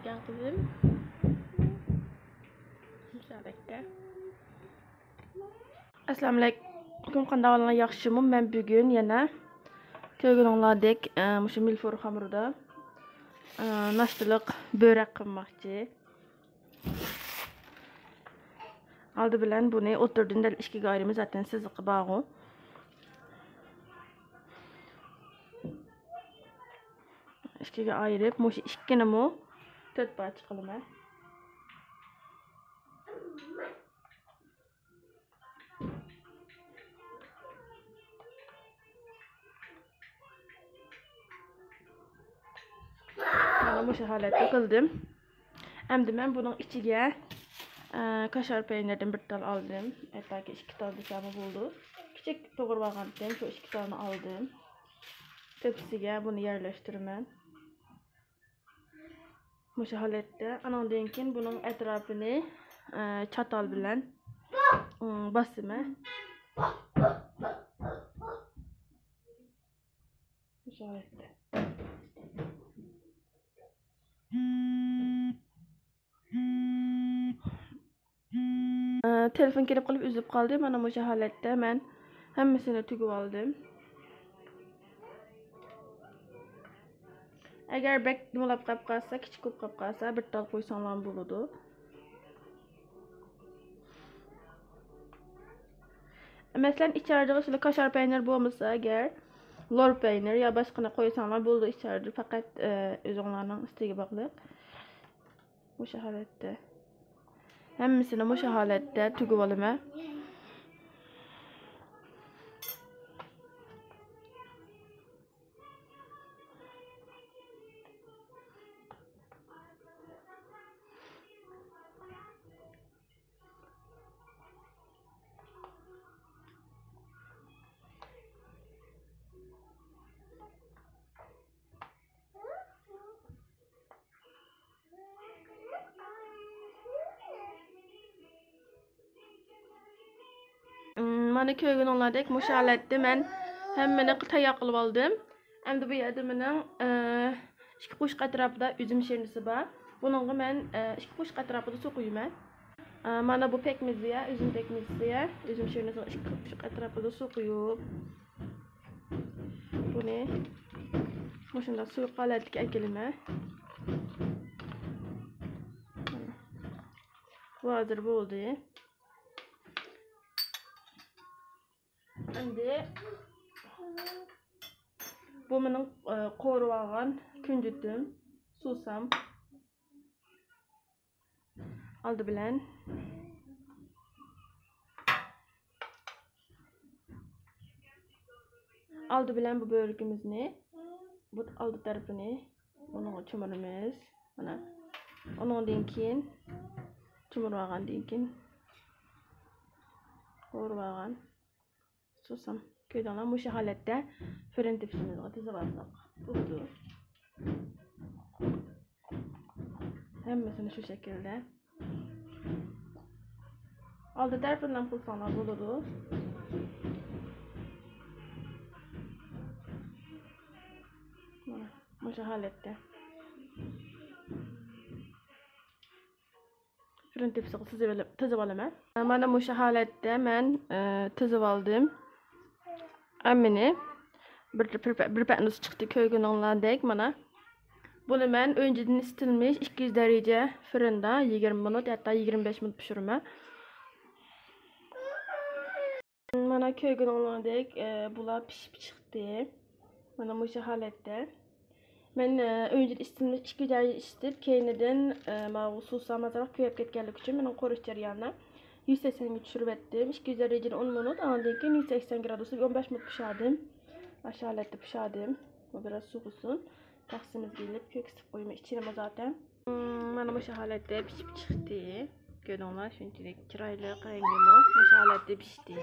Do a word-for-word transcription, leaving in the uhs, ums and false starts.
گەڭ قىزىم. مۇشۇ ھالەتتە. ئەسسالامۇئەلەيكۇم، قانداق ئەھۋالىڭلار، ياخشىمۇ؟ مەن بۈگۈن يەنە كۆرگىنىڭلاردەك، ئە، مۇشۇ مىلفور خامىرىدا، ئە، ناشتىلىق بۆرەك قىلماقچى. ئالدى بىلەن بۇنى ئوتتۇرىدىن دەل ئىككىگە ئايرىمىز، زاتەن سىزىقى بارغۇ. ئىككىگە ئايرىپ، مۇشۇ ئىككىنىمۇ تۆت پارچە قىلىمەن. مانا مۇشۇ ھالەتتە قىلدىم. ئەمدى مەن بۇنىڭ ئىچىگە، ئە، كاشار پەينىردىن بىر تال ئالدىم. ھەتتاكى ئىككى تال دېسەممۇ بولىدۇ. كىچىك توغرىۋالغانتىم، شۇ ئىككى تالنى ئالدىم. تۆپىسىگە بۇنى يەرلەشتۈرىمەن. مۇشۇ ھالەتتە. ئانىڭدىن كېيىن بۇنىڭ ئەتراپىنى، ئە، چاتال بىلەن، ئىم، باسىمەن. مۇشۇ ھالەتتە. ئە، تېلېفون كېلىپ قېلىپ ئۈزۈپ قالدى. مانا مۇشۇ ھالەتتە مەن ھەممىسىنى تۈگۈۋالدىم. ئەگەر بەك نېمىلاپ قاپ قالسا، كىچىك بولۇپ قاپ قالسا، بىر تال قويساڭلارمۇ بولىدۇ. مەسىلەن، ئىچەرىدىغۇ سىلە كاشار پەينىر بولمىسا ئەگەر، لور پەينىر يا باشقىنى قويساڭلار بولىدۇ ئىچەرىدە، پەقەت، ئە، ئۆزۈڭلارنىڭ ئىستىكىگە باغلىق. مۇشۇ ھالەتتە. ھەممىسىنى مۇشۇ ھالەتتە تۈگۈۋالىمەن. مانا كۆرگىنىڭلاردەك مۇشۇ ھالەتتە مەن ھەممىنى تەييار قىلىپ ئالدىم. ئەمدى بۇ يەردە مېنىڭ، ئە، ئىككى قوشۇق ئەتراپىدا ئۈزۈم شىرنىسى بار. بۇنىڭغا مەن، ئە، ئىككى قوشۇق ئەتراپىدا سۇ قۇيىمەن. ئە، مانا بۇ پەكمىزى يا، ئۈزۈم پەكمىزى يا، ئۈزۈم شىرنىسىنىڭ ئىككى قوشۇق ئەتراپىدا سۇ قۇيۇپ، بۇنى مۇشۇنداق سۇيۇق ھالەتكە ئەكېلىمەن. بۇ ھازىر بولدى. ئەمدى بۇ مېنىڭ، ئە، قورۇۋالغان كۈنجۈتۈم، سۇسام. ئالدى بىلەن، ئالدى بىلەن بۇ بۆرىكىمىزنى، بۇ ئالدى تەرىپىنى بۇنىڭغا چۈمۈرىمىز. مانا. ئۇنىڭدىن كېيىن، چۈمۈرۈۋالغاندىن كېيىن، قورۇۋالغان سۇسام. كۆردۈڭلار، مۇشۇ ھالەتتە فىرىن تېپسىمىزغا تىزىۋالساق بولىدۇ. ھەممىسىنى شۇ شەكىلدە. ئالدى تەرىپىنى قىلساڭلار بولىدۇ. مانا، مۇشۇ ھالەتتە. فىرىن تېپسىغا تىزىۋېلىپ، تىزىۋالىمەن. مانا مۇشۇ ھالەتتە مەن، ئە، تىزىۋالدىم. ھەممىنى بىر، بىر، بىر پەتنۇس چىقتى كۆرگىنىڭلاردەك مانا. بۇنى مەن ئۆنجىدىن ئىسىتىلمىش ئىككى يۈز دەرىجە فىرىندا يىگىرمە مىنۇت، ھەتتا يىگىرمە بەش مىنۇت پىشۇرىمەن. مانا كۆرگىنىڭلاردەك، ئە، بۇلار پىشىپ چىقتى. مانا مۇشۇ ھالەتتە. مەن، ئە، ئۆنجىدىن ئىسىتىلمىش ئىككى دەرىجە ئىسىتىپ، كەينىدىن، ئە، ماۋۇ سۇسام ئازراق كۆيۈپ كەتكەنلىكى ئۈچۈن مېنىڭ قورۇش جەريانى يۈز سەكسەنگە چۈشۈرۈۋەتتىم. ئىككى يۈز دەرىجىدىن ئون مىنۇت، ئاندىن كېيىن يۈز سەكسەن گرادۇستا ئون بەش مىنۇت پىشاردىم. مۇشۇ ھالەتتە پىشاردىم. بۇ بىراز سوغۇسۇن. تەخسىمىزگە ئېلىپ كۆكسىتىپ قويىمەن ئىچىنىمۇ زاتەن. مم، مانا مۇشۇ ھالەتتە پىشىپ چىقتى. كۆردۈڭلار، شۇنچىلىك چىرايلىق رەڭگىمۇ. مۇشۇ ھالەتتە پىشتى.